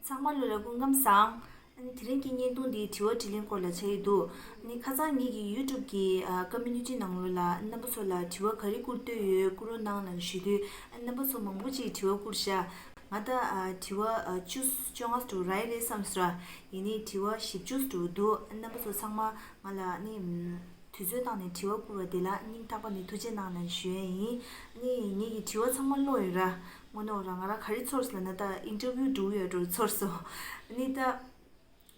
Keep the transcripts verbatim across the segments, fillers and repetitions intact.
ཚང་མ་ལོ་ལ་སྐུ་ཁམས་བཟང་། ཨ་ནི་དེ་རིང་གི་བརྙན་ཐུང་འདི་དྲི་བ་དྲིས་ལན་སྐོར་ལ་ཆགས་ཀྱི་འདུག་ཨ་ནི་ཁ་སང་ངེད་ཀྱི་ཡུ་ཊུབ་ཀྱི་ཨ་ཀོ་མུ་ནི་ཊི་ནང་ལོགས་ལ་རྣམ་པ་ཚོ་ལ་དྲི་བ་ག་རེ་བསྐུར་འདོད་ཡོད་བསྐུར་རོགས་གནང་ལབ་ཞུས་དུས། ཨ་ནི་རྣམ་པ་ཚོ་མང་པོ་ཅིག་དྲི་བ་བསྐུར་ཤག་ང་ད་ཨ་དྲི་བ་ཨ་བཅུ་བཅོ་ལྔ་འདྲ་བོ་རག་གི་རེད་བསམ་སོང་ར། ཡིན་ནའི་དྲི་བ་བཞི་བཅུ་འདྲ་བོ་འདུག་ཨ་ནི་རྣམ་པ་ཚོ་ཚང་མ་ང་ལ་ཨ་ནི་དུས་ཚོད་བཏང་ནས་དྲི་བ་བསྐུར་བ་དེ་ལ་སྙིང་ཐག་པ་ནས་ཐུགས་རྗེ་གནང་ལབ་ཞུ་ཡ་ཡིན། ཨ་ནི་ངེད་ཀྱི་དྲི་བ་ཚང་མ་ཀློག་ཡོད་ར། དངོས་གནས་ར་ང་རང་ག་རེ་ཚོར་སོང་ལབ་ན་ད་ཨིན་ཊར་བིའུ་འདྲ་བོ་ཡོད་འདྲ་བོ་ཚོར་སོང་། ཨ་ནི་ད།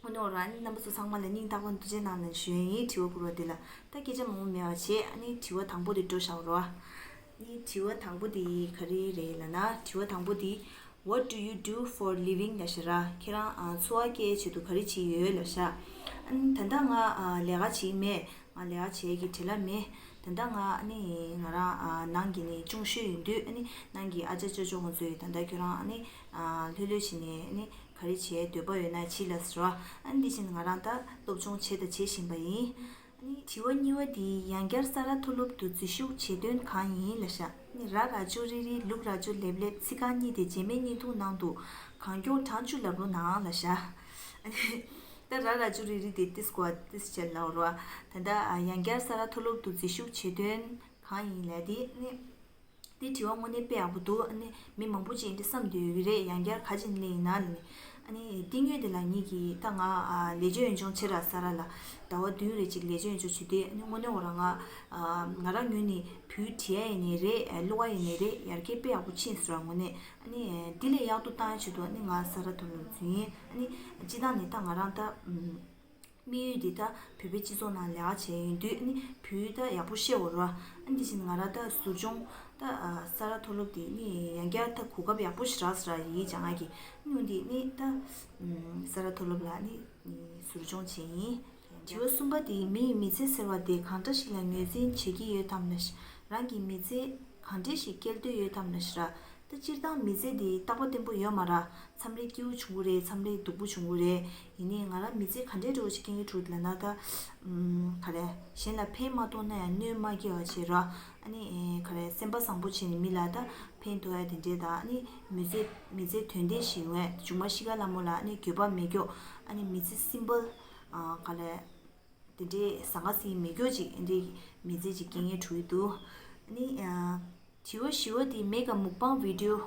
དངོས་གནས་ར་ཨ་ནི་རྣམ་པ་ཚོ་ཚང་མ་ལ་སྙིང་ཐག་པ་ནས་ཐུགས་རྗེ་གནང་ལབ་ཞུ་ཡ་ཡིན། དྲི་བ་བསྐུར་བ་དེ་ལ་ད་སྐད་ཆ་མང་པོ་མེད་པ་བྱས། ཨ་ནི་དྲི་བ་དང་པོ་དེ་འགྲོ་བཞག་རོགས། ཨ་ནི་དྲི་བ་དང་པོ་དེ་ག་རེ་རེད་ལབ་ན། དྲི་བ་དང་པོ་དེ། What do you do for living? ལབ་ཤག་ར། ཁྱེད་རང་ཨ་འཚོ་བ་སྐྱེལ་ཆེད་དུ་ག་རེ་བྱེད་ཡོད་ལབ་ཤག་ཨ་ནི་ད་ལྟ་ང་ཨ་ལས་ཀ་བྱེད་ཀྱི་མེད། ང་ལས་ཀ་བྱེད་ཀྱི་བྲེལ་བ་མེད། ད་ལྟ་ང་ཨ་ནི་ང་རང་ཨ་ནང་གི་ནི་ཅུང་ཤོས་ཡིན་དུས། ཨ་ནི་ནང་གི་ཨ་ཅག་ཅོ་ཅོ་ཁོང་ཚོས་ད་ལྟ་ཁྱོད་རང་ཨ་ནི་ཨ་ལྷོད་ལྷོད་བྱས་ནས་ཨ་ནི་ག་རེ་བྱེད་འདོད་པ་ཡོད་ན་བྱེད་ལབ་ཟེར་བ། ཨ་ནི་འདི་བཞིན་ང་རང་ད་སློབ་སྦྱོང་བྱས་དང་བྱེད་བཞིན་པ་ཡིན། ཨ་ནི་དྲི་བ་གཉིས་པ་འདི། ཡང་བསྐྱར་ས་རཱ་མཐོ་སློབ་ཏུ་འཛུལ་ཞུགས་བྱེད་དོན་གང་ཡིན་ལབ་ཤག་ཨ་ནི་ར་ར་ཅོ་རི་རི་ལུག་ར་ཅོ་ལེབ་ལེབ་ཚིག་རྐང་གཉིས་དེ་རྗེས་མའི་བརྙན་ཐུང་ནང་དུ་གང་མགྱོགས་གྲངས་བཅུ་ལབ་རོགས་གནང་ལབ་ཤག་ཨ་ནི་ད་ར་ར་ཅོ་རི་རི་དེ་ཏིས་ཀོ་ཏིས་བྱས་ལབ་རོགས། ད་ལྟ་ཡང་བསྐྱར་ས་རཱ་མཐོ་སློབ་ཏུ་འཛུལ་ཞུགས་བྱེད་དོན་གང་ཡིན་ལབ་དེ་ཨ་ནི། དེ་དྲི་བ་དངོས་གནས་དཔེ་ཡག་པོ་འདུག་ཨ་ནི་མི་མང་པོ་ཅིག་འདི་བསམ་བསྡད་ཡོད་ཀྱི་རེད། ཡང་བསྐྱར་ག་ཅིག་སླེབས་ཡིན་ན་ལབ་ནས། ཨ་ནི་དེ་སྔོན་དེ་ལ་ངེད་ཀྱིས་ད་ང་ཨ་ལས་བྱེད་འོས་སྦྱོང་བྱེད་ར་ས་རཱ་ལ་ཟླ་བ་བདུན་རེ་ཅིག་ལས་བྱེད་འོས་སྦྱོང་བྱེད་དུས། ཨ་ནི་དངོས་གནས་འོ་ར་ང་ཨ་ང་རང་ངོས་ནས་བོད་ཡིག་བྲིས་ཡ་ཡིན་ནའི་རེད། ཨ་ཀློག་པ་ཡིན་ནའི་རེད། ཡར་རྒྱས་དཔེ་ཡག་པོ་ཕྱིན་སོང་ར་དངོས་གནས། ཨ་ནི་དེ་ལས་ཡག་ཏུ་བཏང་ཡ་ཆེད་དུ་ཨ་ནི་ང་ས་རཱ་མཐོ་སློབ་འཛུལ་ཡིན། ཨ་ནི་སྤྱིར་བཏང་ནས་ད་ང་རང་ད་ཨམ། དམིགས་ཡུལ་འདི་ད་བོད་པའི་སྤྱི་ཚོགས་ནང་ལས་ཀ་བྱས་ཡོང་དུས་ཨ་ནི་བོད་ཡིག་ད་ཡག་པོ་ཤེས་དགོས་རེད་བ། ཨ་ནི་དེ་བཞིན་ང་རང་ད་ཟུར་སྦྱོང་ད་ཨ་ས་རཱ་མཐོ་སློབ་དེ་ནི་ཡང་བསྐྱར་ད་གོ་སྐབས་ཡག་པོ་ཞིག་རག་སོང་ར། ཡིག་སྦྱང་ཡག་གི། ཨ་ནི་འོན་ཏེ་ནི་ད་ཨམ་ས་རཱ་མཐོ་སློབ་ལ་ནི་ཟུར་སྦྱོང་བྱས་ཡིན། དྲི་བ་གསུམ་པ་དེ། མི་ཡི་མི་ཚེ་ཟེར་བ་དེ་གང་འདྲ་ཞིག་ལ་ངོས་འཛིན་བྱེད་ཀྱི་ཡོད་དམ་ལབ་ཤག་རང་གི་མི་ཚེ་གང་འདྲ་ཞིག་སྐྱེལ་འདོད་ཡོད་དམ་ལབ་ཤག་ར། ད་སྤྱིར་བཏང་མི་ཚེ་འདི་རྟག་པ་བརྟན་པོ་ཡོད་མ་རེད། མཚམས་རེ་སྐྱིད་པོ་བྱུང་གི་རེད། མཚམས་རེ་སྡུག་པོ་བྱུང་གི་རེད། ཡིན་ནའི་ང་རང་མི་ཚེ་ག་འདྲའི་འདྲ་བོ་ཞིག་སྐྱེལ་གྱི་འདུག་ལབ་ན་ད། ཨམ། ག་རེ། གཞན་ལ་ཕན་མ་ཐོགས་ན་ཡང་གནོད་མ་སྐྱེལ་བ་བྱེད་རོགས། ཨ་ནི་ཨེ་ག་རེ། སེམས་པ་བཟང་པོ་བྱས་ནས་མི་ལ་ད་ཕན་ཐོགས་ཡ་དེ་འདྲས་དང་། ཨ་ནི་མི་ཚེ་མི་ཚེ་དོན་ལྡན་ཞིག་ཡོང་ཡ། སྒྱུ་མ་ཤི་ཁ་ལ་མོ་ལ་ཨ་ནི་འགྱོད་པ་མེད་མཁན། ཨ་ནི་མི་ཚེ་སིམ་པལ། ཨ་ག་རེ། དེ་འདྲའི་ཟང་ངེ་ཟིང་མེད་མཁན་ཅིག་འདི་མི་ཚེ་ཅིག་སྐྱེལ་མཁན་འདྲ་བོ་འདུག་ཨ་ནི་ཨ་དྲི་བ་བཞི་བ་དེ། མེག་ཨ་མུག་པང་བི་ཌི་ཡོ་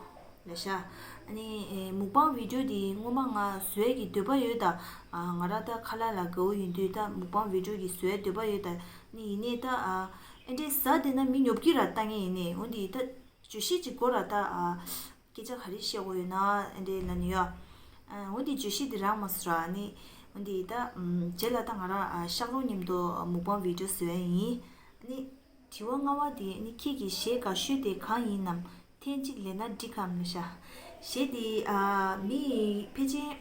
ལབ་ཤག་ཨ་ནི་ཨེ་མུག་པང་བི་ཌི་ཡོ་དེ་སྔོན་མ་ང་བཟོ་ཡས་ཀྱི་འདོད་པ་ཡོད་ད། ཨ་ང་རང་ད་ཁ་ལག་ལ་དགའ་བོ་ཡིན་དུས་ད་མུག་པང་བི་ཌི་ཡོ་གི་བཟོ་ཡས་འདོད་པ་ཡོད་ད། ཨ་ནི་ཡིན་ནའི་ད་ཨ་ཨེ་འདྲའི་ཟ་བསྡད་ན་མི་ཉོབ་ཀྱི་ར། ལྟ་ངན་ཡིན་ནའི། འོན་ཏེ་ད་བརྗོད་གཞི་ཅིག་དགོས་ར་ད། ཨ། སྐད་ཆ་ག་རེ་བཤད་དགོས་ཡོད་ན་ཨེ་འདྲའི་ལབ་ནི་ཡོད། ཨ། འོན་ཏེ་བརྗོད་གཞི་འདི་རག་མ་སོང་ར་ནི། འོན་ཏེ་ད་ཨམ། རྗེས་ལ་ད་ང་རང་ཨ། ཤག་རོགས་མཉམ་དུ་མུག་པང་བི་ཌི་ཡོ་བཟོ་ཡ་ཡིན། ཨ་ནི་དྲི་བ་ལྔ་པ་དེ། ཨ་ནི་ཁྱེད་ཀྱི་གཞས་དགའ་ཤོས་དེ་གང་ཡིན་ནམ། ཐེངས་གཅིག་ལེན་ན་འགྲིག་གམ་ལབ་ཤག་གཞས་དེ་ཨ། མི་ཕལ་ཆེར་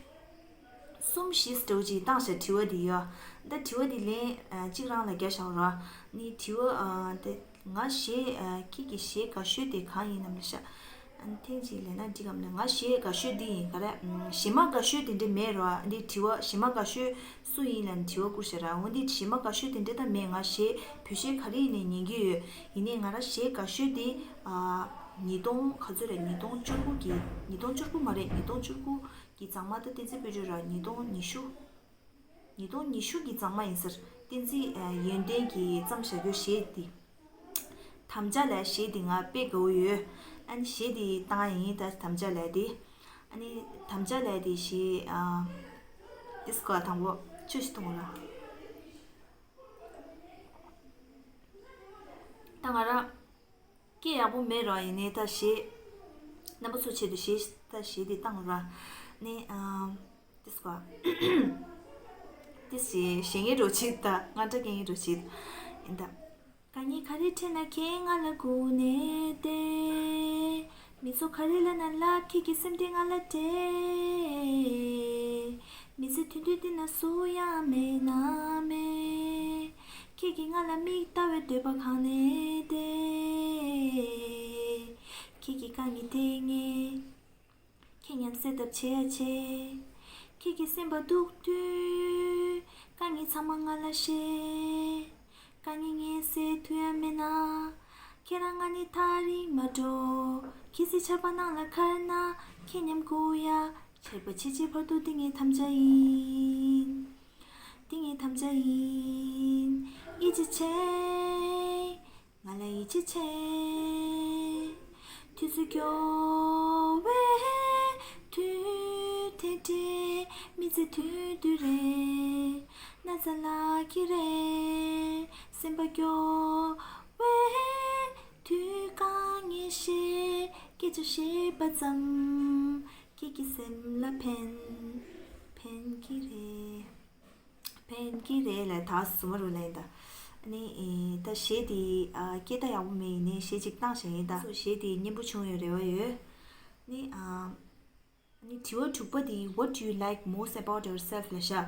གསུམ་བཞི་འདྲ་བོ་ཅིག་བཏང་ཤག་དྲི་བ་འདི་ཡོད། ད་དྲི་བ་འདི་ལན་ཨ། གཅིག་རང་ལ་རྒྱག་བཞག་ར། ནི་དྲི་བ་ཨ། དེ་ང་གཞས་ཨ། ཁྱེད་ཀྱི་གཞས་དགའ་ཤོས་དེ་གང་ཡིན་ནམ་ལབ་ཤག་ཨ། ཐེངས་གཅིག་ལེན་ན་འགྲིག་གམ་ལབ། ང་གཞས་དགའ་ཤོས་འདི་ཡིན། ག་རེ། ཨམ། གཞས་མ་དགའ་ཤོས་དེ་འདྲ་མེད་ར། འདི་དྲི་བ་གཞས་མ་དགའ་ཤོས་སུ་ཡིན་ལབ་ནས་དྲི་བ་བསྐུར་ཤག་ར། འོ་འདི་གཞས་མ་དགའ་ཤོས་དེ་འདྲ་ད་མེད། ང་གཞས་བོད་གཞས་ག་རེ་ཡིན་ནའི་ཉན་གྱི་ཡོད། ཡིན་ནའི་ང་རང་གཞས་དགའ་ཤོས་དེ་ཨ། ཉིས་སྟོང་ག་ཚོད་རེད། ཉིས་སྟོང་བཅུ་དགུ་གི། ཉིས་སྟོང་བཅུ་དགུ་མ་རེད། ཉིས་སྟོང་བཅུ་དགུ་གི་མཛངས་མ་ད་བསྟན་འཛིན་དཔལ་སྒྲོན་ར། ཉིས་སྟོང་ཉི་ཤུ། ཉིས་སྟོང་ཉི་ཤུ་གི་མཛངས་མ་ཡིན་ཟེར། བསྟན་འཛིན་ཨ། ཡོན་ཏན་གྱིས་བརྩམས་བཞག་རྒྱུ་གཞས་འདི། དམ་བཅའ་ལབ་གཞས་འདི་ང་དཔེ་དགའ་བོ་ཡོད། ཨ་ནི་གཞས་འདི་བཏང་ཡ་ཡིན་ད། དམ་བཅའ་ལབ་འདི། ཨ་ནི་དམ་བཅའ་ལབ་འདི་གཞས་ཨ། ཏིས་ཀོ་དང་པོ་ཆུ་ཞིག་འཐུང་ར། ད་ང་རང་སྐད་ཡག་པོ་མེད་ར། ཡིན་ནའི་ད་གཞས། རྣམ་པ་ཚོའི་ཆེད་དུ་གཞས། ད་གཞས་འདི་བཏང་ར། ནི་ཨམ། ཏིས་ཀོ། ཏིས་ཞེ་ཞེ་ངེས་འགྲོ་ཆེད་ད་ང་འདྲ་སྐད་ངེས་འགྲོ་ཆེད་ཡིན་ད། དཀའ་ངལ་ག་རེ་འཕྲད་ན་ཁྱེད་ང་ལ་སྒུག་ནས་བསྡད། མི་ཚོགས་ག་རེ་ལབ་ན་ལབ། ཁྱེད་ཀྱི་སེམས་དེ་ང་ལ་སྤྲད། མི་ཚེ་དོན་དུ་འདི་ན་སུ་ཡང་མེད་ན་མེད། ཁྱེད་ཀྱིས་ང་ལ་མིག་ལྟ་བའི་འདོད་པ་གང་ནས་བདེ། ཁྱེད་ཀྱི་དཀའ་ངལ་དེ་ངས་ཁྱེད་མཉམ་སེལ་ཐབས་བྱེད་ཡ་བྱེད། ཁྱེད་ཀྱི་སེམས་པ་སྡུག་དུས་དཀའ་ངལ་ཚང་མ་ང་ལ་བཤད། དཀའ་ངལ་ངས་སེལ་ཐུབ་ཡ་མེད་ན། ཁྱེད་རང་ང་ནས་ཐག་རིང་མ་འགྲོ། གལ་སྲིད་ཆར་པ་ནང་ལ་ཁར་ན་ཁྱེད་མཉམ་སྒུག་ཡ། ཆར་པ་ཆེ་ཆེ་བར་དུ་ཏིང་ངེ་ཐམས་ཅད་ཡིན། ཏིང་ངེ་ཐམས་ཅད་ཡིན། ཡིད་ཆེས་ཆེ། ང་ལ་ཡིད་ཆེས་ཆེ། དུས་ཚོད་སྐྱོ་བའི་དུས་དེ་འདྲའི་མི་ཚེ་དུས་དུས་རེད། ན་ཚ་ལགས་ཀྱི་རེད། སེམས་པ་སྐྱོ་བའི་དུས་དཀའ་ངལ་ཤེས། སྐད་ཆ་བཤད་པ་ཙམ་ཁྱེད་ཀྱི་སེམས་ལ་ཕན། ཕན་གྱི་རེད། ཕན་གྱི་རེད་ལ་ད་སུ་མ་རུ་ལན་ད། ནི་ཨེ་ད་གཞས་དེ་ཨ་སྐད་ད་ཡག་པོ་མེད་ཡིན་ནའི་གཞས་ཅིག་བཏང་བཞག་ཡིན་ད། སོ་གཞས་དེ་སྙན་པོ་བྱུང་ཡོད་རེ་བ་ཡོད། ནི་ཨ་ནི་དྲི་བ་དྲུག་པ་དེ། What do you like most about yourself? ལ་ཤ།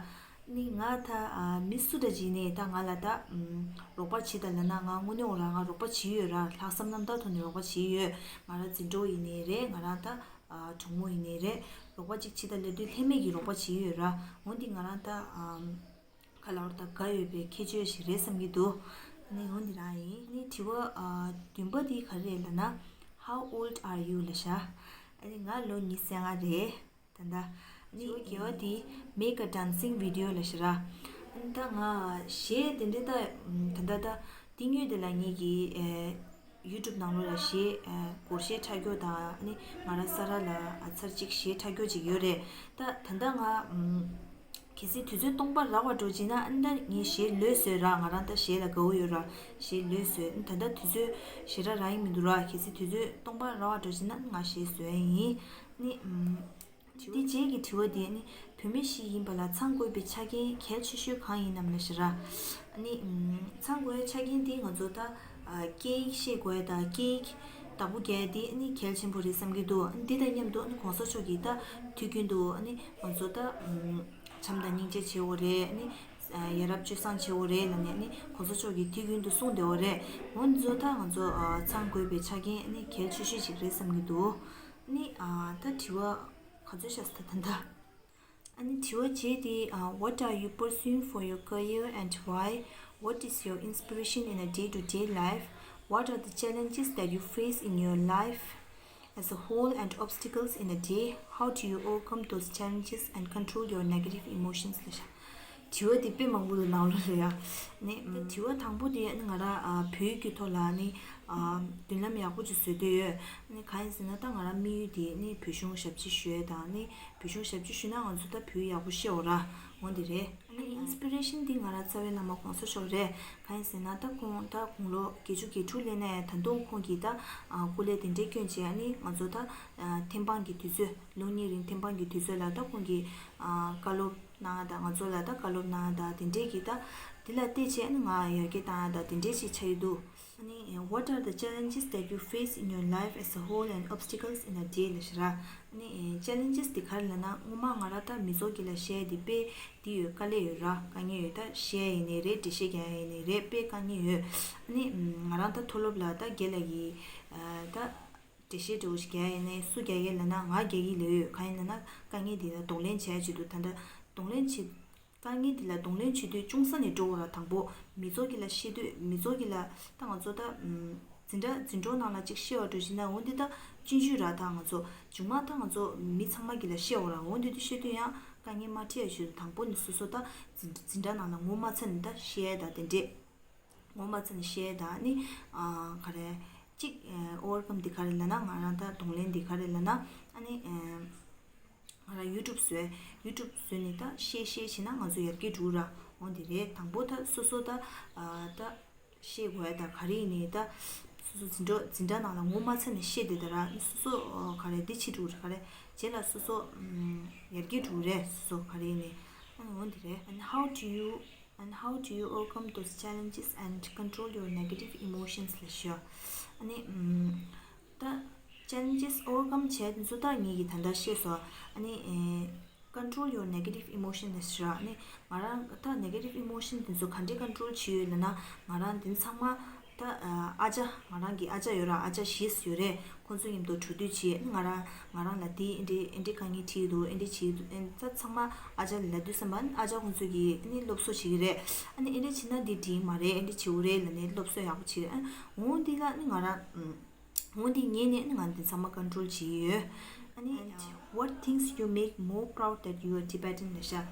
ནི་ང་ད་ཨ་མི་སུ་འདྲ་ཅིག་ནས་ད་ང་ལ་ད་ཨམ་རོགས་པ་བྱེད་ད་ལབ་ན། ང་དངོས་གནས་འོ་རང་ང་རོགས་པ་བྱེད་ཡོད་ར། ལྷག་བསམ་རྣམ་དག་ཐོག་ནས་རོགས་པ་བྱེད་ཡོད། ང་རང་འཛིན་གྲོགས་ཡིན་ནའི་རེད། ང་རང་ད་ཨ་གྲོགས་མོ་ཡིན་ནའི་རེད། རོགས་པ་གཅིག་བྱེད་ད་ལབ་དུས་ལྷད་མེད་ཀྱི་རོགས་པ་བྱེད་ཡོད་ར། འོ་འདི་ང་རང་ད་ཨམ་ག་ལབ་ར་ད་དགའ་ཡོད་པའི་ཁྱད་ཆོས་ཤིག་རེད་བསམ་གྱི་འདུག་ནི་འོ་འདི་རང་ཡིན། ནི་དྲི་བ་ཨ་བདུན་པ་འདི་ག་རེ་རེད་ལབ་ན། How old are you? ལབ་ཤག་ཨ་ནི་ང་ལོ་ཉི་ཤུ་རྩ་ལྔ་རེད། ད་ལྟ་ནི་དྲི་བ་བརྒྱད་པ་འདི། Make a dancing video. ལབ་ཤག་ར། ཨ་ནི་ད་ང་གཞས་དེ་འདྲའི་ད་ད་ལྟ་ད་འདི་ཉོས་དེ་ལ་ངེད་ཀྱི་ཨེ་YouTube ནང་ལོགས་ལ་གཞས་ཨེ་སྒོར་གཞས་ཁྲ་སྐྱོ་དང་། ཨ་ནི་ང་རང་ས་ར་ལ་ཨ་ཚར་གཅིག་གཞས་ཁྲ་སྐྱོ་ཅིག་ཡོད་རེད། ད་ད་ལྟ་ང་ཨམ་གལ་སྲིད་དུས་ཚོད་སྟོང་པ་རག་པ་འགྲོ་ཅིག་ན། ཨ་ནི་ད་ངས་གཞས་ལོས་བཟོས་ར། ང་རང་ད་གཞས་ལ་དགའ་བོ་ཡོད་ར། གཞས་ལོས་བཟོས། ཨ་ནི་ད་ལྟ་དུས་ཚོད་ཞེ་དྲག་རག་གི་མི་འདུག་ར། གལ་སྲིད་དུས་ཚོད་སྟོང་པ་རག་པ་འགྲོ་ཅིག་ན་ང་གཞས་བཟོ་ཡ་ཡིན། ཨ་ནི་ཨམ་འདི་རྗེས་ཀྱི་དྲི་བ་འདི། ཨ་ནི་བུད་མེད་ཞིག་ཡིན་པ་ལ་ཚང་དགོས་པའི་ཆ་རྐྱེན་གལ་ཆེ་ཤོས་གང་ཡིན་ནམ་ལབ་ཤག་ར། ཨ་ནི་ཨམ་ཚང་དགོས་ཡ་ཆ་རྐྱེན་འདི་ང་ཚོ་ད་ཨ་སྐད་ཡིག་ཤེས་དགོས་ཡ་དང་། སྐད་ཡིག་བདག་པོ་རྒྱག་ཡ་འདི་ཨ་ནི་གལ་ཆེན་པོ་རེད་བསམ་གྱི་འདུག་ཨ་ནི་འདི་དང་མཉམ་དུ་ཨ་ནི་གོང་ས་མཆོག་གིས་ད་དུས་རྒྱུན་དུ་ཨ་ནི་ང་ཚོ་ད་ཨམ་བྱམས་དང་སྙིང་རྗེ་བྱེད་དགོས་རེད། ཨ་ནི་ཡ་རབས་སྤྱོད་བཟང་བྱེད་དགོས་རེད་ལབ་ནས་ཨ་ནི་གོང་ས་མཆོག་གིས་དུས་རྒྱུན་དུ་གསུངས་བསྡད་ཡོད་རེད། འོ་འདི་ཚོ་ད་ང་ཚོ་ཨ་ཚང་དགོས་པའི་ཆ་རྐྱེན་ཨ་ནི་གལ་ཆེ་ཤོས་ཅིག་རེད་བསམ་གྱི་འདུག་ཨ་ནི་ཨ་ད་དྲི་བ་ག་ཚོད་བཞག་ཟེར་ད་ད། ཨ་ནི་དྲི་བ་རྗེས་དེ། ཨ། What are you pursuing for your career and why? What is your inspiration in a day-to-day life? What are the challenges that you face in your life as a whole and obstacles in a day? How do you overcome those challenges and control your negative emotions? ལབ་ཤག་དྲི་བ་དེ་དཔེ་མང་པོ་འདུག་ནང་ལོགས་ལ་ཡ། ནི་ད་དྲི་བ་དང་པོ་དེ་ནི་ང་རང་ཨ་བོད་ཡིག་གི་ཐོག་ལ་ནི་ཨ་མདུན་ལམ་ཡག་པོ་ཅིག་བཟོ་འདོད་ཡོད། ནི་གང་ཡིན་ཟེར་ན་ད་ང་རང་དམིགས་ཡུལ་དེ་ནི་བོད་གཞུང་ཞབས་ཕྱི་ཞུ་ཡས་དང་། ནི་བོད་གཞུང་ཞབས་ཕྱི་ཞུས་ན་ང་ཚོ་ད་བོད་ཡིག་ཡག་པོ་ཤེས་འོ་ར། འོ་འདི་རེད། ཨ་ནི་ཨིན་སི་པི་རེ་ཤན་འདི་ང་རང་རྩ་བའི་བླ་མ་གོང་ས་མཆོག་རེད། གང་ཡིན་ཟེར་ན་ད་ཁོང་ད་དགུང་ལོ་བརྒྱད་ཅུ་གྱ་དྲུག་སླེབས་ནས་ད་དུང་ཁོང་གིས་ད་ཨ་སྐུ་ལས་དེ་འདྲས་བསྐྱོན་བྱས། ཨ་ནི་ང་ཚོ་ད་ཨ་ཐེམ་སྤང་གི་དུས་ཚོད། ལོ་གཉིས་རིང་ཐེམ་སྤང་གི་དུས་ཚོད་ལ་ད་ཁོང་གིས་ཨ་བཀའ་སློབ་གནང་ཡ་དང་། ང་ཚོ་ལ་ད་བཀའ་སློབ་གནང་ཡ་དང་། དེ་འདྲས་ཀྱིས་ད་འདི་ལ་བལྟས་བྱས་ཨ་ནི་ང་ཡར་རྒྱས་བཏང་ཡ་དང་དེ་འདྲས་ཅིག་ཆགས་ཀྱི་འདུག་ཨ་ནི། What are the challenges that you face in your life as a whole and obstacles in a day? ལབ་ཤག་ར། ཨ་ནི་ཨེ་ཆེ་ལེན་ཇེས་དེ་ག་རེ་ལབ་ན། སྔོན་མ་ང་རང་ད་མི་ཚོགས་ཀྱི་ལ་བཤད་དེ་དཔེ་དེ་ཡོད། དཀའ་ལས་ཡོད་ར། དཀའ་ངལ་ཡོད། ད་བཤད་ཡིན་ནའི་རེད། འགྲེལ་བཤད་རྒྱག་ཡིན་ནའི་རེད། དཔེ་དཀའ་ངལ་ཡོད། ཨ་ནི་ང་རང་ད་མཐོ་སློབ་ལ་ད་རྒན་ལགས་ཀྱིས་ཨ་ད་འགྲེལ་བཤད་འདྲ་བོ་ཞིག་རྒྱག་ཡིན་ནའི་སུ་རྒྱག་གི་ལབ་ན་ང་རྒྱག་གི་ལབ་ཡོད། གང་ཡིན་ལབ་ན་དཀའ་ངལ་དེ་ལ་གདོང་ལེན་བྱས་བྱེད་དུ་ད་ལྟ་གདོང་ལེན་བྱེད། དཀའ་ངལ་འདི་ལ་གདོང་ལེན་བྱེད་དུས་ཅུང་ས་ནས་འགྲོ་དགོས་ར། དང་པོ་མི་ཚོགས་ཀྱི་ལ་བཤད་དུས། མི་ཚོགས་ཀྱི་ལ་ད་ང་ཚོ་ད་འཛིན་གྲྭ་འཛིན་གྲྭ་ནང་ལ་ཅིག་བཤད་པ་འགྲོ་བཞིན་ན། འོ་འདི་ད་སྤྱོད་འཇུག་ར། ད་ང་ཚོ་མཇུག་མ་ད་ང་ཚོ་མི་ཚང་མ་གི་ལ་བཤད་དགོས་ར། འོ་འདི་དུས་བཤད་དུས་ཡང་དཀའ་ངལ་མ་འཕྲད་ཡ་ཞུ། དང་པོ་ནས་སོ་སོ་ད་འཛིན་འཛིན་གྲྭ་ནང་ལ་ངོ་མ་ཚ་ནས་ད་བཤད་ད་དེ་འདྲས། ངོ་མ་ཚ་ནས་བཤད་ད་ནི་ཨ་ག་རེ་གཅིག་ཨོ་ཝར་ཀམ་འདི་ག་རེ་ལབ་ན། ང་རང་ད་གདོང་ལེན་འདི་ག་རེ་ལབ་ན། ཨ་ནི་ཨ་ང་རང་ཡུ་ཊུབ་བཟོས། ཡུ་ཊུབ་བཟོས་ནས་ད་བཤད་བཤད་བྱས་ན་ང་ཚོ་ཡར་རྒྱས་འགྲོ་ར། འོ་འདི་རེད། དང་པོ་ད་སོ་སོ་ད་ཨ་ད་བཤད་དགོས་ཡ་ད་ག་རེ་ཡིན་ནའི་ད་སོ་སོ་འཛིན་གྲྭ་འཛིན་གྲྭ་ནང་ལ་ངོ་མ་ཚ་ནས་བཤད་དེ་ད་ར། སོ་སོ་ཨ་ག་རེ་འདི་བྱེད་འགྲོ་ར། ག་རེ་རྗེས་ལ་སོ་སོ་ཨམ་ཡར་རྒྱས་འགྲོ་རེད། སོ་སོ་ག་རེ་ཡིན་ནའི། ཨ་ནི་འོ་འདི་རེད། And how do you And how do you overcome those challenges and control your negative emotions? ལབ་ཤག་ཨ་ནི་ཨམ་ད་ཆེ་ལེན་ཇེས་ཨོ་ཝར་ཀམ་བྱས་དེ་ཚོ་ད་ངེད་ཀྱིས་ད་ལྟ་བཤད་སོང་། ཨ་ནི་ཨེ་control your negative emotion ལབ་ཤག་ཨ་ནི་ང་རང་ད་ནེ་གེ་ཊིབ་ཨི་མོ་ཤན་དེ་ཚོ་ག་འདྲས་ཀོན་ཊོལ་བྱེད་ཡོད་ལབ་ན། ང་རང་དེ་ཚང་མ་ད་ཨ་ཅག་ང་རང་གི་ཨ་ཅག་ཡོད་ར། ཨ་ཅག་བཞི་ཡོད་རེད། ཁོང་ཚོ་མཉམ་དུ་གྲོས་བསྡུར་བྱས། ང་རང་ང་རང་ལ་དེ་འདྲས་འདྲས་དཀའ་ངལ་འཕྲད་ཀྱི་འདུག་འདྲས་བྱེད་ཀྱི་འདུག་ད་ཚང་མ་ཨ་ཅག་ལ་ལབ་དུས་ཙམ་པ་ཨ་ཅག་ཁོང་ཚོ་གིས་ནི་སློབ་གསོ་བྱེད་ཀྱི་རེད། ཨ་ནི་འདྲས་བྱེད་ན་འདི་འགྲིག་མ་རེད། འདྲས་བྱེད་དགོས་རེད་ལབ་ནས་སློབ་གསོ་ཡག་པོ་བྱེད་ཀྱི་རེད། ཨ་འོ་འདི་ལ་ནི་ང་རང་འོ་འདི་ཉན་ནས་ནི་ང་འདི་ཚང་མ་ཀོན་ཊོལ་བྱེད་ཀྱི་ཡོད། ཨ་ནི་ What things you make more proud that you are Tibetan ལབ་ཤག་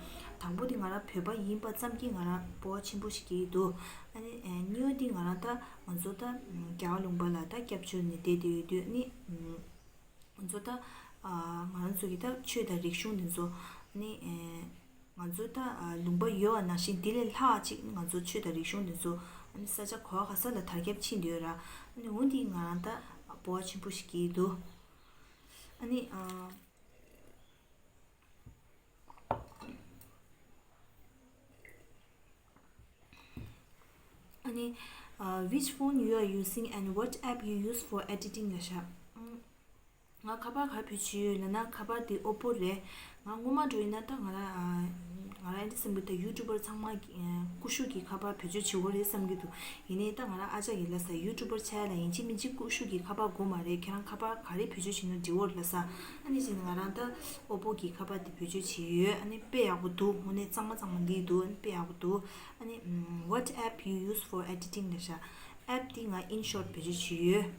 དང་པོ་དེ་ང་རང་བོད་པ་ཡིན་པ་ཙམ་གྱིས་ང་རང་སྤོབས་པ་ཆེན་པོ་ཞིག་སྐྱེ་ཡི་འདུག་ཨ་ནི་ཨེ་གཉིས་པ་དེ་ང་རང་ད་ང་ཚོ་ད་རྒྱལ་བ་ལུང་པ་ལ་ད་སྐྱབས་བཅོལ་ནས་བསྡད་བསྡད་ཡོད་དུས་ཨ་ནི་ང་ཚོ་ད་ང་རང་ཚོ་གི་ད་ཆོས་དང་རིག་གཞུང་འདི་ཚོ་ཨ་ནི་ང་ཚོ་ད་ལུང་པ་ཡོད་པ་ནང་བཞིན་དེ་ལས་ལྷག་ཅིག་ང་ཚོ་ཆོས་དང་རིག་གཞུང་འདི་ཚོ་ཨ་ནི་ས་ཆ་ག་བ་ག་ས་ལ་དར་ཁྱབ་ཕྱིན་བསྡད་ཡོད་ར། ཨ་ནི་འོ་འདི་ང་རང་ད་སྤོབས་པ་ཆེན་པོ་ཞིག་སྐྱེ་ཡི་འདུག་ཨ་ནི་ཨ་ནི། Which phone you are using and what app you use for editing ལབ་ཤག་ང་ཁ་པར་ག་རེ་བེད་སྤྱོད་ཡོད་ལབ་ན་ཁ་པར་དེ་ཨོ་པོ་རེད། ང་སྔོན་མ་འགྲོ་ཡིན་ན་ད་ང་རང་ང་རང་འདི་བསམ་གི་ད་ཡུ་ཊུ་བར་ཚང་མ་ཀུ་ཤུ་གི་ཁ་པར་བེད་སྤྱོད་བྱེད་དགོས་རེད་བསམ་གི་འདུག་ཡིན་ནའི་ད་ང་རང་ཨ་ཅག་གིས་ལབ་ས་ཡུ་ཊུ་བར་ཆགས་ཡ་ལ་ཡིན་གཅིག་མིན་གཅིག་ཀུ་ཤུ་གི་ཁ་པར་དགོས་མ་རེད། ཁྱེད་རང་ཁ་པར་ག་རེ་བེད་སྤྱོད་བྱེད་ན་འགྲིག་གི་རེད་ལབ་ས། ཨ་ནི་ཅིག་ང་རང་ད་ཨོ་པོ་གི་ཁ་པར་དེ་བེད་སྤྱོད་བྱེད་ཡོད། ཨ་ནི་དཔེ་ཡག་པོ་འདུག་དངོས་གནས་གཙང་མ་གཙང་མ་ལིག་འདུག་ཨ་ནི་དཔེ་ཡག་པོ་འདུག་ཨ་ནི་What app you use for editing ལབ་ཤག་ཨེབ་དེ་ང་ཨིན་ཤོཊ་བེད་སྤྱོད་བྱེད་ཡོད།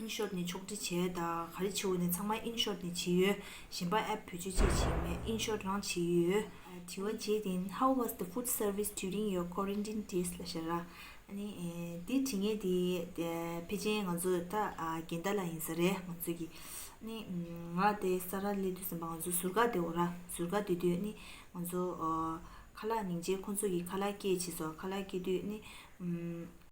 ཨིན་ཤོཊ་ནས་ཕྱོགས་སྒྲིག་བྱས་དང་ག་རེ་བྱེད་དགོས་ནས་ཚང་མ་ཨིན་ཤོཊ་ནས་བྱེད་ཡོད། གཞན་པ་ཨེབ་བེད་སྤྱོད་ཅིག་བྱེད་མེད། ཨིན་ཤོཊ་རང་བྱེད་ཡོད། དྲི་བ་བརྒྱད་དེ། How was the food service during your quarantine days ལབ་ཤག་ར། ཨ་ནི་དེ་དྲི་ངེས་དེ་ཕལ་ཆེར་ང་ཚོ་ད་རྒན་བདག་ལགས་ཡིན་ས་རེད་ང་ཚོ་གི་ཨ་ནི་ང་དེ་ས་ར་སླེབས་དུས་ཙམ་པ་ང་ཚོ་ཟུར་བཀག་དེ་འོ་ར་ཟུར་བཀག་དེ་དུས་ཨ་ནི་ང་ཚོ་ཁ་ལག་ཉིན་བྱེད་ཁོང་ཚོ་གི་ཁ་ལག་སྐྱེལ་བྱས་སོ། ཁ་ལག་སྐྱེལ་དུས་ཨ་ནི།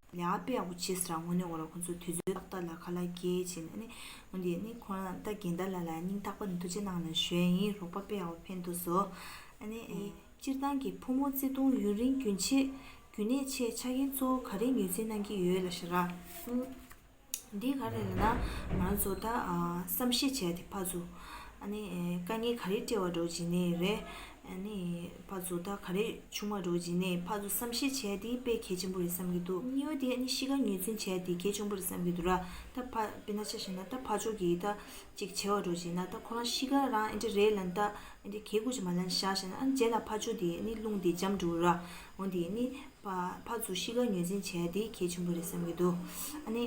ལས་ཀ་དཔེ་ཡག་པོ་བྱས་ཟེར་ར། དངོས་གནས་འོ་ར་ཁོང་ཚོ་དུས་ཚོད་ཏག་ཏག་ལ་ཁ་ལག་སྐྱེལ་བྱས་ནས་ཨ་ནི་འོན་ཏེ་ཨ་ནི་ཁོང་རང་ད་རྒན་བདག་ལགས་ལ་སྙིང་ཐག་པ་ནས་ཐུགས་རྗེ་གནང་ནས་ཞུ་ཡ་ཡིན། རོགས་པ་དཔེ་ཡག་པོ་ཕན་ཐོགས་སོ། ཨ་ནི་ཨེ། སྤྱིར་བཏང་གི་ཕོ་མོ་བརྩེ་དུང་ཡུན་རིང་རྒྱུན་ཆད་རྒྱུན་གནས་ཆེད་ཆ་རྐྱེན་གཙོ་བོ་ག་རེ་ངོས་འཛིན་གནང་གི་ཡོད་ལབ་ཤག་ར། འདི་ག་རེ་ལབ་ན་ང་ཚོ་ད་བསམ་ཤེས་བྱས་ཏེ་ཕར་ཚུར་ཨ་ནི་དཀའ་ངལ་ག་རེ་འཕྲད་པ་འགྲོ་བྱེད་ནས་རེད། ཨ་ནི་ཕར་ཚུར་ད་ག་རེ་བྱུང་བ་འགྲོ་བྱེད་ནས་ཕར་ཚུར་བསམ་ཤེས་བྱས་ཏེ་དཔེ་གལ་ཆེན་པོ་རེད་བསམ་གྱི་འདུག་གཉིས་པ་དེ་ཨ་ནི་གཤིས་ཀ་ངོས་འཛིན་བྱས་ཏེ་གལ་ཆེན་པོ་རེད་བསམ་གྱི་འདུག་ར། ད་ཕ་དཔེར་ན་ཆ་བཞག་ན་ད་ཕར་ཕྱོགས་ཀྱིས་ད་ཅིག་བྱས་པ་འགྲོ་བྱེད་ན་ད་ཁོ་རང་གཤིས་ཀ་རང་ཨེ་འདྲ་རེད་ལབ་ད་ཨེ་འདྲ་གལ་དགོས་ཅིག་མ་ལབ་བཞག་བྱས་ན་ཨ་ནི་རྗེས་ལ་ཕར་ཕྱོགས་དེ་ཨ་ནི་རླུང་དེ་འཇམ་འགྲོ་ར། འོན་ཏེ་ཨ་ནི། ཕ་ཕར་ཚུར་གཤིས་ཀ་ངོས་འཛིན་བྱས་ཏེ་གལ་ཆེན་པོ་རེད་བསམ་གྱི་འདུག་ཨ་ནི།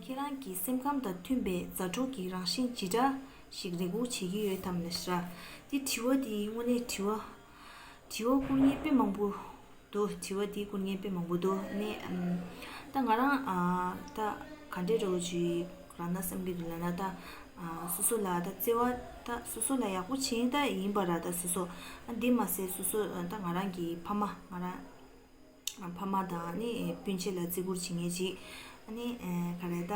ཁྱེད་རང་གི་སེམས་ཁམས་དང་མཐུན་པའི་མཛའ་གྲོགས་ཀྱི་རང་བཞིན་ཇི་འདྲ་ཞིག་རེ་སྒུག་བྱེད་ཀྱི་ཡོད་དམ་ལབ་ཤག་དེ་དྲི་བ་དེ་དངོས་གནས་དྲི་བ། དྲི་བ་བསྐུར་མཁན་དཔེ་མང་པོ་འདུག་དྲི་བ་དེ་བསྐུར་མཁན་དཔེ་མང་པོ་འདུག་ཨ་ནི། ད་ང་རང་ད་ག་འདྲས་རོགས་ཅིག་རང་ན་བསམ་གྱི་འདུག་ལབ་ན་ད། སོ་སོ་ལ་ད་བརྩེ་བ་ད་སོ་སོ་ལ་ཡག་པོ་བྱེད་ད་ཡིན་པ་ར། ད་སོ་སོ་འདི་མ་ཟད་སོ་སོ་ད་ང་རང་གི་ཕ་མ་ང་རང་། ཕ་མ་དང་ནི་སྤུན་མཆེད་ལ་བརྩི་བཀུར་བྱེད་མཁན་ཅིག་ཨ་ནི་ག་རེ་ད་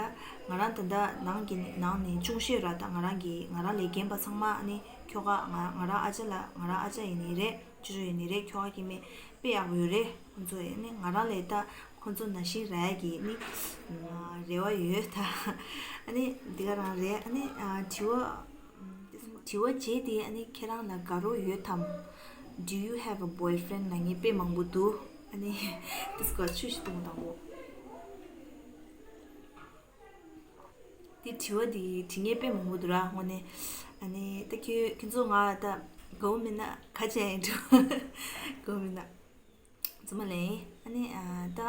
ང་རང་ད་ལྟ་ནང་གི་ནང་ནས་ཆུང་ཤོས་ར། ད་ང་རང་གི་ང་རང་ལས་རྒན་པ་ཚང་མ་ཨ་ནི་ཁྱོ་ག་ང་ང་རང་ཨ་ཅག་ལ་ང་རང་ཨ་ཅག་ཡིན་ནི་རེད། ཅོ་ཅོ་ཡིན་ནི་རེད། ཁྱོ་ག་སྐྱེ་དམན་དཔེ་ཡག་པོ་ཡོད་རེད། ཁོང་ཚོ་ཨ་ནི་ང་རང་ལས་ད་ཁོང་ཚོ་ན་བཞིན་རག་ཡ་གི་ནི་རེ་བ་ཡོད་ད། ཨ་ནི་འདི་ག་རང་རེད། ཨ་ནི་དྲི་བ། དྲི་བ་བྱས་ཏེ་ཨ་ནི་ཁྱེད་རང་ལ་དགའ་རོགས་ཡོད་དམ། Do you have a boyfriend ལབ་མཁན་དཔེ་མང་པོ་འདུག་ཨ་ནི་དེ་སྐོར་ཆུ་ཞིག་བཏུང་དང་པོ། དེ་དྲི་བ་དེ་དྲི་མཁན་དཔེ་མང་པོ་འདུག་ར་དངོས་གནས། ཨ་ནི་ད་ཁྱོད་ཁྱོད་ཚོ་ང་ད་དགའ་བོ་མིན་ན་ག་བྱས་ཡིན་འགྲོ་དགའ་བོ་མིན་ན། རྫུན་མ་ལན། ཨ་ནི་ད་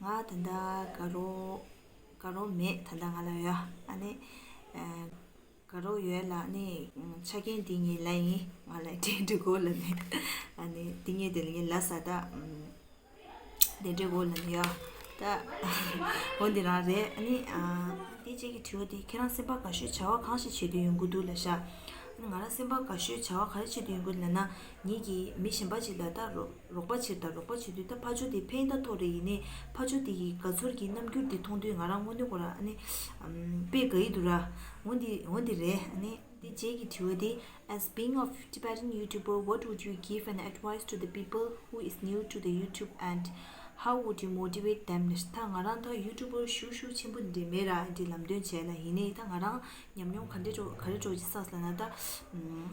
ང་ད་ལྟ་དགའ་རོགས་དགའ་རོགས་མེད། ད་ལྟ་ང་ལ་ཡོད། ཨ་ནི་དགའ་རོགས་ཡོད་ལ་ནི་ཆ་རྐྱེན་འདི་ངས་ལབ་ཡིན། ང་ལ་དྲན་འགྲིག་གོ་ལ་ནི་ཨ་ནི་འདི་ངས་དེ་ལ་ངས་ལབ་ས་ད་དེ་འདྲའི་གོ་ལ་ནི་ཡོད་ད། འོ་འདི་རང་རེད། ཨ་ནི་དེ་རྗེས་ཀྱི་དྲི་བ་དེ་ཁྱེད་རང་སེམས་པ་དགའ་ཤོས་བྱ་བ་གང་ཞིག་བྱེད་འདོད་ཡོང་གི་འདུག་ལབ་ཤག་ང་རང་སེམས་པ་དགའ་ཤོས་བྱ་བ་ག་རེ་བྱེད་འདོད་ཡོད་ལབ་ན། ངེད་ཀྱིས་མི་གཞན་པ་ཅིག་ལ་ད་རོགས་རོགས་པ་བྱེད་ད་རོགས་པ་བྱེད་དུས་ད་ཕར་ཕྱོགས་དེ་ཕན་ད་ཐོགས་རེ་ཡིན་ནའི་ཕར་ཕྱོགས་དེ་གི་དགའ་ཚོར་གྱི་རྣམ་འགྱུར་དེ་མཐོང་དུས་ང་རང་དངོས་གནས་ཁོ་ར་ཨ་ནི་དཔེ་དགའ་ཡི་འདུག་ར། འོ་འདི་འོ་འདི་རེད། ཨ་ནི་དེ་རྗེས་ཀྱི་དྲི་བ་དེ། As being of Tibetan YouTuber, what would you give an advice to the people who is new to the YouTube and how would you motivate them? ད་ང་རང་ད་ཡུ་ཊུ་བར་ཞུ་ཞུ་ཆེན་པོ་འདི་མེད་ར། འདི་ལམ་སྟོན་བྱས་ལ་ཡིན་ནའི་ད་ང་རང་ཉམས་མྱོང་ག་འདྲ་འགྲོ་ག་རེ་འགྲོ་ཅི་སགས་ལ་ན་ད།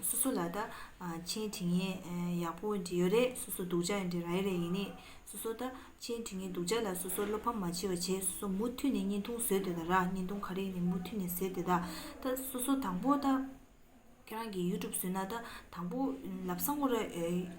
སོ་སོ་ལ་ད་མཆན་འབྲི་མཁན་ཡག་པོ་འདྲ་ཡོད་རེད། སོ་སོ་སྡུག་ཅག་འདྲ་རག་ཡོད་རེད། ཡིན་ནའི་སོ་སོ་ད་མཆན་འབྲི་མཁན་སྡུག་ཅག་ལ་སོ་སོ་བློ་ཕམ་མ་བྱེད་པ་བྱས་སོ་སོ་མུ་མཐུད་ནས་བརྙན་ཐུང་བཟོས་དེ་ད་ར། བརྙན་ཐུང་ག་རེ་ཡིན་ནའི་མུ་མཐུད་ནས་བཟོས་དེ་ད། ད་སོ་སོ་དང་པོ་ད་ཁྱེད་རང་གི་ཡུ་ཊུབ་བཟོས་ན་ད་དང་པོ་ལབ་སང་ངོ་ར་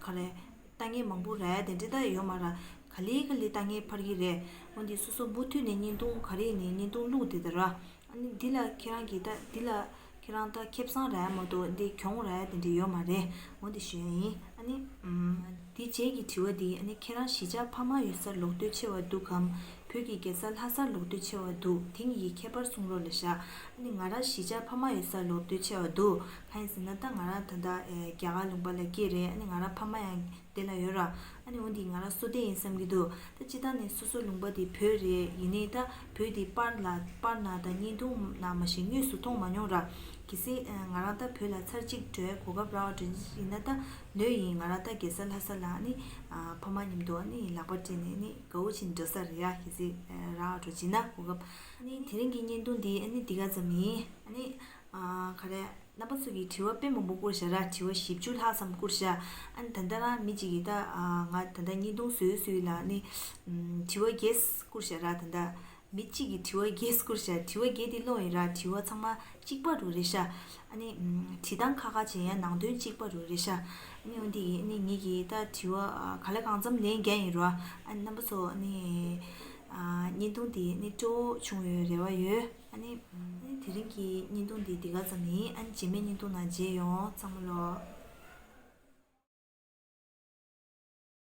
ག་རེ་ལྟ་མཁན་མང་པོ་རག་ཡ་དེ་འདྲ་ད་ཡོད་མ་ར། ག་ལེ་ག་ལེ་ལྟ་མཁན་འཕར་གི་རེད། འོན་ཏེ་སོ་སོ་མུ་མཐུད་ནས་བརྙན་ཐུང་ག་རེ་ཡིན་ནའི་བརྙན་ཐུང་བླུགས་དེ་ད་ར། ཨ་ནི་འདི་ལ་ཁྱེད་རང་གིས་ད་འདི་ལ་ ཁྱེད་རང་ད་ཁེ་བཟང་རག་ཡ་མ་གཏོགས་འདི་གྱོང་རག་ཡ་དེ་འདྲ་ཡོད་མ་རེད། འོ་འདི་ཞུ་ཡ་ཡིན། ཨ་ནི་ཨམ། འདི་རྗེས་ཀྱི་དྲི་བ་འདི། ཨ་ནི་ཁྱེད་རང་གཞིས་ཆགས་ཕ་མ་ཡོད་སར་ལོག་འདོད་ཆེ་བ་འདུག་གམ། བོད་ཀྱི་རྒྱལ་ས་ལྷ་སར་ལོག་འདོད་ཆེ་བ་འདུག། དེ་གཉིས་ཀྱི་ཁྱད་པར་གསུང་རོགས་ལབ་ཤག། ཨ་ནི་ང་རང་གཞིས་ཆགས་ཕ་མ་ཡོད་སར་ལོག་འདོད་ཆེ་བ་འདུག། གང་ཡིན་ཟེར་ན་ད་ང་རང་ད་ལྟ་ཨེ་རྒྱ་གར་ལུང་པ་ལ་སྐྱེས་རེད། ཨ་ནི་ང་རང་ཕ་མ་ཡང་དེ་ལ་ཡོད་ར། ཨ་ནི་འོ་འདི་ང་རང་སོ་བདེ་ཡིན་བསམ་གྱི་འདུག། ད་སྤྱིར་བཏང་ནས་སོ་སོ་ལུང་པ་འདི་བོད་རེད། ཡིན་ནའི་ད་བོད་འདི་པར་ལ་པར་ནང་དང་བརྙན་ཐུང་ནང་མ་གཞི་དངོས་སུ་མཐོང་མ་མྱོང་ར། གལ་སྲིད་ང་རང་ད་བོད་ལ་ཚར་གཅིག་འགྲོ་གོ་སྐབས་རག་འགྲོ་ཡིན་ན་ད་ལོས་ཡིན། ང་རང་ད་རྒྱལ་ས་ལྷ་ས་ལ་ཨ་ནི་ཕ་མ་མཉམ་དུ་ཨ་ནི་ལག་པ་སྤྲད་ནས་ཨ་ནི་དགའ་བོ་བྱས་འགྲོ་ས་རེད་ཡ། གལ་སྲིད་རག་འགྲོ་བྱས་ན་གོ་སྐབས། ཨ་ནི་དེ་རིང་གི་བརྙན་ཐུང་འདི་ཨ་ནི་འདི་ག་ཙམ་ཡིན། ཨ་ནི་ཨ་ག་རེ། རྣམ་པ་ཚོ་གིས་དྲི་བ་དཔེ་མང་པོ་བསྐུར་ཤག་ར། དྲི་བ་བཞི་བཅུ་ལྷག་ཙམ་བསྐུར་ཤག། ཨ་ནི་ད་ལྟ་རང་མི་གཅིག་གིས་ད་ཨ་ང་ད་ལྟ་བརྙན་ཐུང་བཟོས་བཟོས་ལ་ནི་ཨམ་དྲི་བ་བརྒྱད་བསྐུར་ཤག་ར། ད་ལྟ་མི་གཅིག་གིས་དྲི་བ་བརྒྱད་བསྐུར་ཤག། དྲི་བ་བརྒྱད་དེ་ཀློག་ཡིན་ར། དྲི་བ་ཚང་མ་གཅིག་པ་རུ་རེད་ཤག། ཨ་ནི་ཨམ་བྲིས་སྟངས་ཁ་ཁ་བྱས་ཡང་ནང་དོན་གཅིག་པ་རུ་རེད་ཤག། ཨ་ནི་འོན་ཏེ་ཨ་ནི་ངེད་ཀྱིས་ད་དྲི་བ་ཨ་ག་ལ་གང་འཚམ་ལན་རྒྱག་ཡིན་ར། ཨ་ནི་རྣམ་པ་ཚོ་ཨ་ནི་ཨ་བརྙན་ཐུང་དེ་ཨ་ནི་སྤྲོ་བོ་བྱུང་ཡོད་རེ་བ་ཡོད། ཨ་ནི་ཨ་ནི་དེ་རིང་གི་བརྙན་ཐུང་འདི་འདི་ག་ཙམ་ཡིན། ཨ་ནི་རྗེས་མའི་བརྙན་ཐུང་ནང་མཇལ་ཡོང་། ཚང་མ་ལོ།